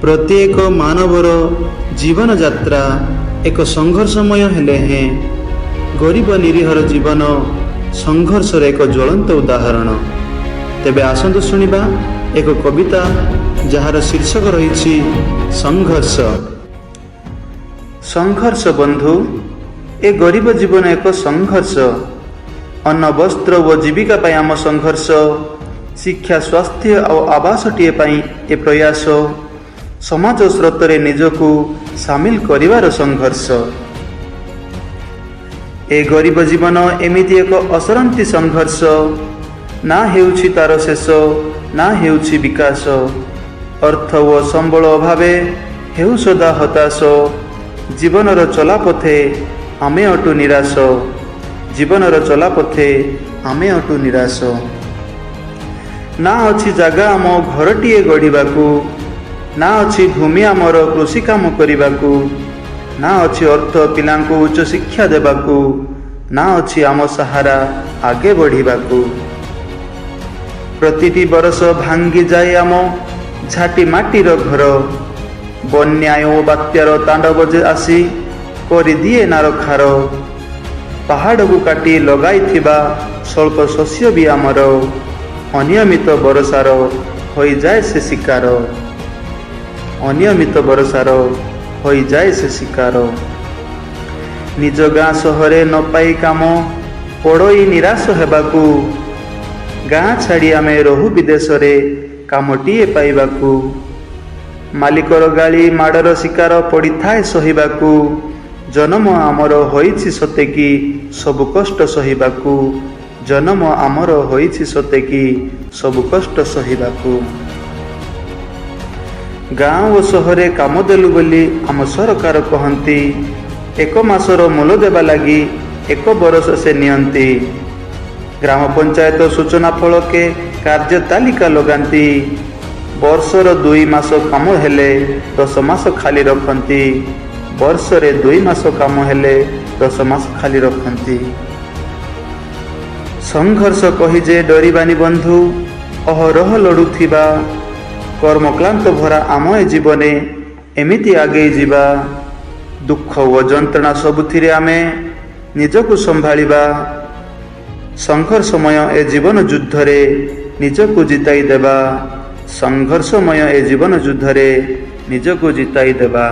ପ୍ରତ୍ୟେକ ମାନବର ଜୀବନଯାତ୍ରା ଏକ ସଂଘର୍ଷମୟ ହେଲେ ହେଁ ଗରିବ ନିରୀହର ଜୀବନ ସଂଘର୍ଷର ଏକ ଜ୍ୱଳନ୍ତ ଉଦାହରଣ। ତେବେ ଆସନ୍ତୁ ଶୁଣିବା ଏକ କବିତା, ଯାହାର ଶୀର୍ଷକ ରହିଛି ସଂଘର୍ଷ। ସଂଘର୍ଷ ବନ୍ଧୁ, ଏ ଗରିବ ଜୀବନ ଏକ ସଂଘର୍ଷ। ଅନ୍ନ, ବସ୍ତ୍ର ଓ ଜୀବିକା ପାଇଁ ଆମ ସଂଘର୍ଷ। ଶିକ୍ଷା, ସ୍ୱାସ୍ଥ୍ୟ ଆଉ ଆବାସଟିଏ ପାଇଁ ଏ ପ୍ରୟାସ। ସମାଜ ସ୍ରୋତରେ ନିଜକୁ ସାମିଲ କରିବାର ସଂଘର୍ଷ। ଏ ଗରିବ ଜୀବନ ଏମିତି ଏକ ଅସରନ୍ତି ସଂଘର୍ଷ। ନା ହେଉଛି ତାର ଶେଷ, ନା ହେଉଛି ବିକାଶ। ଅର୍ଥ ଓ ସମ୍ବଳ ଅଭାବେ ହେଉ ସଦା ହତାଶ। ଜୀବନର ଚଲାପଥେ ଆମେ ଅଟୁ ନିରାଶ। ଜୀବନର ଚଲାପଥେ ଆମେ ଅଟୁ ନିରାଶ। ନା ଅଛି ଜାଗା ଆମ ଘରଟିଏ ଗଢ଼ିବାକୁ, ନା ଅଛି ଭୂମି ଆମର କୃଷି କାମ କରିବାକୁ, ନା ଅଛି ଅର୍ଥ ପିଲାଙ୍କୁ ଉଚ୍ଚ ଶିକ୍ଷା ଦେବାକୁ, ନା ଅଛି ଆମ ସାହାରା ଆଗେ ବଢ଼ିବାକୁ। ପ୍ରତିଟି ବରଷ ଭାଙ୍ଗିଯାଏ ଆମ ଝାଟି ମାଟିର ଘର। ବନ୍ୟା ଓ ବାତ୍ୟାର ତାଣ୍ଡବ ଯେ ଆସି କରିଦିଏ ନାରଖାର। ପାହାଡ଼କୁ କାଟି ଲଗାଇଥିବା ସ୍ୱଳ୍ପ ଶସ୍ୟ ବି ଆମର ଅନିୟମିତ ବରଷାର ହୋଇଯାଏ ସେ ଶିକାର। ଅନିୟମିତ ବରଷାର ହୋଇଯାଏ ସେ ଶିକାର। ନିଜ ଗାଁ ସହରେ ନ ପାଇ କାମ ପଡ଼ଇ ନିରାଶ ହେବାକୁ। ଗାଁ ଛାଡ଼ି ଆମେ ରହୁ ବିଦେଶରେ କାମଟିଏ ପାଇବାକୁ। ମାଲିକର ଗାଳି ମାଡ଼ର ଶିକାର ପଡ଼ିଥାଏ ସହିବାକୁ। ଜନମ ଆମର ହୋଇଛି ସତେ କି ସବୁ କଷ୍ଟ ସହିବାକୁ। ଜନମ ଆମର ହୋଇଛି ସତେ କି ସବୁ କଷ୍ଟ ସହିବାକୁ। ଗାଁ ଓ ସହରେ କାମ ଦେଲୁ ବୋଲି ଆମ ସରକାର କହନ୍ତି। ଏକ ମାସର ମୂଲ ଦେବା ଲାଗି ଏକ ବରଷ ସେ ନିଅନ୍ତି। ଗ୍ରାମ ପଞ୍ଚାୟତ ସୂଚନା ଫଳକେ କାର୍ଯ୍ୟ ତାଲିକା ଲଗାନ୍ତି। ବର୍ଷର 2 ମାସ କାମ ହେଲେ 10 ମାସ ଖାଲି ରଖନ୍ତି। ବର୍ଷରେ 2 ମାସ କାମ ହେଲେ 10 ମାସ ଖାଲି ରଖନ୍ତି। ସଂଘର୍ଷ କହି ଯେ ଡରିବାନି ବନ୍ଧୁ, ଅହରହ ଲଢ଼ୁଥିବା। କର୍ମକ୍ଳାନ୍ତ ଭରା ଆମ ଏ ଜୀବନେ ଏମିତି ଆଗେଇ ଯିବା। ଦୁଃଖ ଓ ଯନ୍ତ୍ରଣା ସବୁଥିରେ ଆମେ ନିଜକୁ ସମ୍ଭାଳିବା। ସଂଘର୍ଷମୟ ଏ ଜୀବନ ଯୁଦ୍ଧରେ ନିଜକୁ ଜିତାଇ ଦେବା। ସଂଘର୍ଷମୟ ଏ ଜୀବନ ଯୁଦ୍ଧରେ ନିଜକୁ ଜିତାଇ ଦେବା।